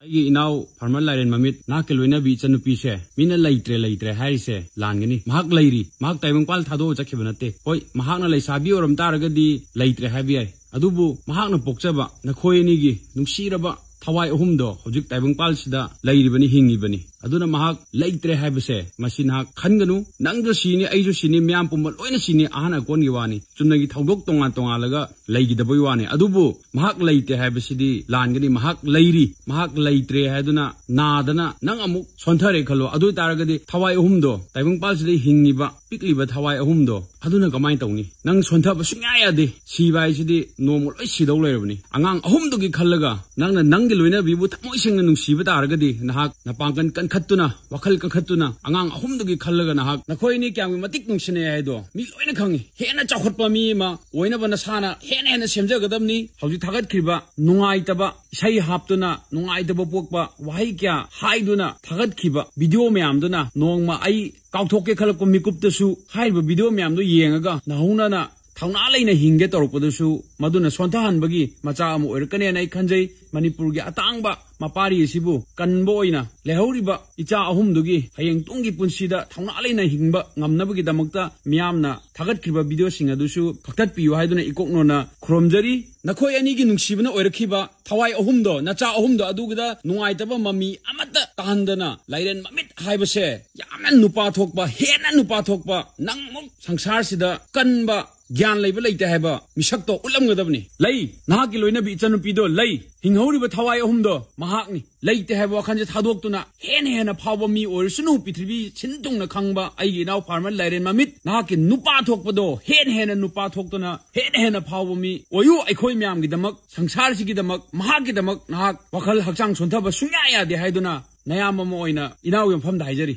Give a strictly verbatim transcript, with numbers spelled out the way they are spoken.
ꯑꯩꯒꯤ ꯏꯅꯥꯎ ꯐꯥꯔꯃꯔ ꯂꯥꯏꯔꯦꯟ ꯃꯃꯤꯠ, ꯅꯍꯥꯛꯀꯤ ꯂꯣꯏꯅꯕꯤ ꯏꯆꯟꯅꯨꯄꯤꯁꯦ ꯃꯤꯅ ꯂꯩꯇ꯭ꯔꯦ ꯂꯩꯇ꯭ꯔꯦ ꯍꯥꯏꯔꯤꯁꯦ ꯂꯥꯟꯒꯅꯤ꯫ ꯃꯍꯥꯛ ꯂꯩꯔꯤ, ꯃꯍꯥꯛ ꯇꯥꯏꯕꯪꯄꯥꯜ ꯊꯥꯗꯣꯛꯑ ꯆꯠꯈꯤꯕ ꯅꯠꯇꯦ꯫ ꯍꯣꯏ, ꯃꯍꯥꯛꯅ ꯂꯩꯁꯥꯕꯤ ꯑꯣꯏꯔꯝ ꯇꯥꯔꯒꯗꯤ ꯂꯩꯇ꯭ꯔꯦ ꯍꯥꯏꯕ ꯌꯥꯏ, ꯑꯗꯨꯕꯨ ꯃꯍꯥꯛꯅ ꯄꯣꯛꯆꯕ ꯅꯈꯣꯏ ꯑꯅꯤꯒꯤ ꯅꯨꯡꯁꯤꯔꯕ ꯊꯋꯥꯏ ꯑꯍꯨꯝꯗꯣ ꯍꯧꯖꯤꯛ ꯇꯥꯏꯕꯪꯄꯥꯜꯁꯤꯗ ꯂꯩꯔꯤꯕꯅꯤ, ꯍꯤꯡꯉꯤꯕꯅꯤ꯫ ꯑꯗꯨꯅ ꯃꯍꯥꯛ ꯂꯩꯇ꯭ꯔꯦ ꯍꯥꯏꯕꯁꯦ ꯃꯁꯤ ꯅꯍꯥꯛ ꯈꯟꯒꯅꯨ꯫ ꯅꯪꯁꯨ ꯁꯤꯅꯤ, ꯑꯩꯁꯨ ꯁꯤꯅꯤ, ꯃꯌꯥꯝ ꯄꯨꯝꯕ ꯂꯣꯏꯅ ꯁꯤꯅꯤ, ꯑꯍꯟ ꯑꯀꯣꯟꯒꯤ ꯋꯥꯅꯤ꯫ ꯆꯨꯝꯅꯒꯤ ꯊꯧꯗꯣꯛ ꯇꯣꯉꯥꯟ ꯇꯣꯉꯥꯜꯂꯒ ꯂꯩꯈꯤꯗꯕꯒꯤ ꯋꯥꯅꯤ꯫ ꯑꯗꯨꯕꯨ ꯃꯍꯥꯛ ꯂꯩꯇꯦ ꯍꯥꯏꯕꯁꯤꯗꯤ ꯂꯥꯟꯒꯅꯤ꯫ ꯃꯍꯥꯛ ꯂꯩꯔꯤ꯫ ꯃꯍꯥꯛ ꯂꯩꯇ꯭ꯔꯦ ꯍꯥꯏꯗꯨꯅ ꯅꯥꯗꯅ ꯅꯪ ꯑꯃꯨꯛ ꯁꯣꯟꯊꯔꯦ ꯈꯜꯂꯣ꯫ ꯑꯗꯨ ꯑꯣꯏꯇꯥꯔꯒꯗꯤ ꯊꯋꯥꯏ ꯑꯍꯨꯝꯗꯣ, ꯇꯥꯏꯕꯪꯄꯥꯜꯁꯤꯗ ꯍꯤꯡꯉꯤꯕ ꯄꯤꯛꯂꯤꯕ ꯊꯋꯥꯏ ꯑꯍꯨꯝꯗꯣ, ꯑꯗꯨꯅ ꯀꯃꯥꯏꯅ ꯇꯧꯅꯤ? ꯅꯪ ꯁꯣꯟꯊꯕ ꯁꯨꯡꯌꯥ ꯌꯥꯗꯦ꯫ ꯁꯤꯕ ꯍꯥꯏꯁꯤꯗꯤ ꯅꯣꯡꯃ ꯂꯣꯏ ꯁꯤꯗꯧ ꯂꯩꯔꯕꯅꯤ꯫ ꯑꯉꯥꯡ ꯑꯍꯨꯝꯗꯨꯒꯤ ꯈꯜꯂꯒ ꯅꯪꯅ ꯅꯪꯒꯤ ꯂꯣꯏꯅꯕꯤꯕꯨ ꯊꯃꯣꯏ ꯁꯦꯡꯅ ꯅꯨꯡꯁꯤꯕ ꯇꯥꯔꯒꯗꯤ, ꯅꯍꯥꯛ ꯅꯄꯥꯡꯒꯜ ꯀꯟꯈꯠꯇꯨꯅ, ꯋꯥꯈꯜ ꯀꯟꯈꯠꯇꯨꯅ, ꯑꯉꯥꯡ ꯑꯍꯨꯝꯗꯨꯒꯤ ꯈꯜꯂꯒ ꯅꯍꯥꯛ ꯅꯈꯣꯏ ꯑꯅꯤ ꯀꯌꯥꯝꯒꯤ ꯃꯇꯤꯛ ꯅꯨꯡꯁꯤꯅꯩ ꯍꯥꯏꯗꯣ ꯃꯤ ꯂꯣꯏꯅ ꯈꯪꯉꯤ꯫ ꯍꯦꯟꯅ ꯆꯥꯎꯈꯠꯄ ꯃꯤ ꯑꯃ ꯑꯣꯏꯅꯕ ꯅꯁꯥꯅ ꯍꯦꯟꯅ ꯍꯦꯟꯅ ꯁꯦꯝꯖꯒꯗꯕꯅꯤ꯫ ꯍꯧꯖꯤꯛ ꯊꯥꯒꯠꯈ꯭ꯔꯤꯕ ꯅꯨꯡꯉꯥꯏꯇꯕ ꯏꯁꯩ ꯍꯥꯞꯇꯨꯅ, ꯅꯨꯡꯉꯥꯏꯇꯕ ꯄꯣꯛꯄ ꯋꯥꯍꯩ ꯀꯌꯥ ꯍꯥꯏꯗꯨꯅ ꯊꯥꯒꯠꯈꯤꯕ ꯚꯤꯗꯤꯑꯣ ꯃꯌꯥꯝꯗꯨꯅ ꯅꯣꯡꯃ ꯑꯩ ꯀꯥꯎꯊꯣꯛꯀꯦ ꯈꯜꯂꯛꯄ ꯃꯤꯀꯨꯞꯇꯁꯨ ꯍꯥꯏꯔꯤꯕ ꯚꯤꯗꯤꯑꯣ ꯃꯌꯥꯝꯗꯨ ꯌꯦꯡꯉꯒ ꯅꯍꯧꯅꯅ ꯊꯧꯅꯥ ꯂꯩꯅ ꯍꯤꯡꯒꯦ ꯇꯧꯔꯛꯄꯗꯨꯁꯨ ꯃꯗꯨꯅ ꯁꯣꯟꯊꯍꯟꯕꯒꯤ ꯃꯆꯥꯛ ꯑꯃ ꯑꯣꯏꯔꯛꯀꯅꯦꯅ ꯑꯩ ꯈꯟꯖꯩ꯫ ꯃꯅꯤꯄꯨꯔꯒꯤ ꯑꯇꯥꯡꯕ ꯃꯄꯥꯔꯤ ꯑꯁꯤꯕꯨ ꯀꯟꯕ ꯑꯣꯏꯅ ꯂꯩꯍꯧꯔꯤꯕ ꯏꯆꯥ ꯑꯍꯨꯝꯗꯨꯒꯤ ꯍꯌꯦꯡ ꯇꯨꯡꯒꯤ ꯄꯨꯟꯁꯤꯗ ꯊꯧꯅꯥ ꯂꯩꯅ ꯍꯤꯡꯕ ꯉꯝꯅꯕꯒꯤꯗꯃꯛꯇ ꯃꯤꯌꯥꯝꯅ ꯊꯥꯒꯠꯈꯤꯕ ꯚꯤꯗꯤꯑꯣꯁꯤꯡ ꯑꯗꯨꯁꯨ ꯀꯛꯊꯠꯄꯤꯌꯨ ꯍꯥꯏꯗꯨꯅ ꯏꯀꯣꯛꯅꯣꯅ ꯈꯨꯔꯨꯝꯖꯔꯤ꯫ ꯅꯈꯣꯏ ꯑꯅꯤꯒꯤ ꯅꯨꯡꯁꯤꯕꯅ ꯑꯣꯏꯔꯛꯈꯤꯕ ꯊꯋꯥꯏ ꯑꯍꯨꯝꯗꯣ, ꯅꯆꯥ ꯑꯍꯨꯝꯗꯣ, ꯑꯗꯨꯒꯤꯗ ꯅꯨꯡꯉꯥꯏꯇꯕ ꯃꯃꯤ ꯑꯃꯠꯇ ꯇꯥꯍꯟꯗꯅ, ꯂꯥꯏꯔꯦꯟ ꯃꯃꯤꯠ ꯍꯥꯏꯕꯁꯦ ꯌꯥꯝꯅ ꯅꯨꯄꯥ ꯊꯣꯛꯄ, ꯍꯦꯟꯅ ꯅꯨꯄꯥ ꯊꯣꯛꯄ, ꯅꯪꯃꯨꯛ ꯁꯪꯁꯥꯔꯁꯤꯗ ꯀꯟꯕ, ꯒ꯭ꯌꯥꯟ ꯂꯩꯕ ꯂꯩꯇꯦ ꯍꯥꯏꯕ ꯃꯤꯁꯛꯇꯣ ꯎꯠꯂꯝꯒꯗꯕꯅꯤ꯫ ꯂꯩ, ꯅꯍꯥꯛꯀꯤ ꯂꯣꯏꯅꯕꯤ ꯏꯆꯟꯅꯨꯄꯤꯗꯣ ꯂꯩ, ꯍꯤꯡꯍꯧꯔꯤꯕ ꯊꯋꯥꯏ ꯑꯍꯨꯝꯗꯣ ꯃꯍꯥꯛꯅꯤ꯫ ꯂꯩꯇꯦ ꯍꯥꯏꯕ ꯋꯥꯈꯜꯁꯦ ꯊꯥꯗꯣꯛꯇꯨꯅ ꯍꯦꯟꯅ ꯍꯦꯟꯅ ꯐꯥꯎꯕ ꯃꯤ ꯑꯣꯏꯔꯁꯅꯨ꯫ ꯄ꯭ꯔꯤꯊꯤꯕꯤ ꯁꯤꯟ ꯊꯨꯡꯅ ꯈꯪꯕ ꯑꯩꯒꯤ ꯏꯅꯥꯎ ꯐꯥꯔꯃꯔ ꯂꯥꯏꯔꯦꯟ ꯃꯃꯤꯠ, ꯅꯍꯥꯛꯀꯤ ꯅꯨꯄꯥ ꯊꯣꯛꯄꯗꯣ ꯍꯦꯟꯅ ꯍꯦꯟꯅ ꯅꯨꯄꯥ ꯊꯣꯛꯇꯨꯅ ꯍꯦꯟꯅ ꯍꯦꯟꯅ ꯐꯥꯎꯕ ꯃꯤ ꯑꯣꯏꯌꯨ꯫ ꯑꯩꯈꯣꯏ ꯃꯌꯥꯝꯒꯤꯗꯃꯛ, ꯁꯪꯁꯥꯔꯁꯤꯒꯤꯗꯃꯛ, ꯃꯍꯥꯛꯀꯤꯗꯃꯛ ꯅꯍꯥꯛ ꯋꯥꯈꯜ ꯍꯛꯆꯥꯡ ꯁꯣꯟꯊꯕ ꯁꯨꯡꯌꯥ ꯌꯥꯗꯦ ꯍꯥꯏꯗꯨꯅ ꯅꯌꯥꯝꯕ ꯑꯃ ꯑꯣꯏꯅ ꯏꯅꯥꯎꯒꯤ ꯃꯐꯝꯗ ꯍꯥꯏꯖꯔꯤ꯫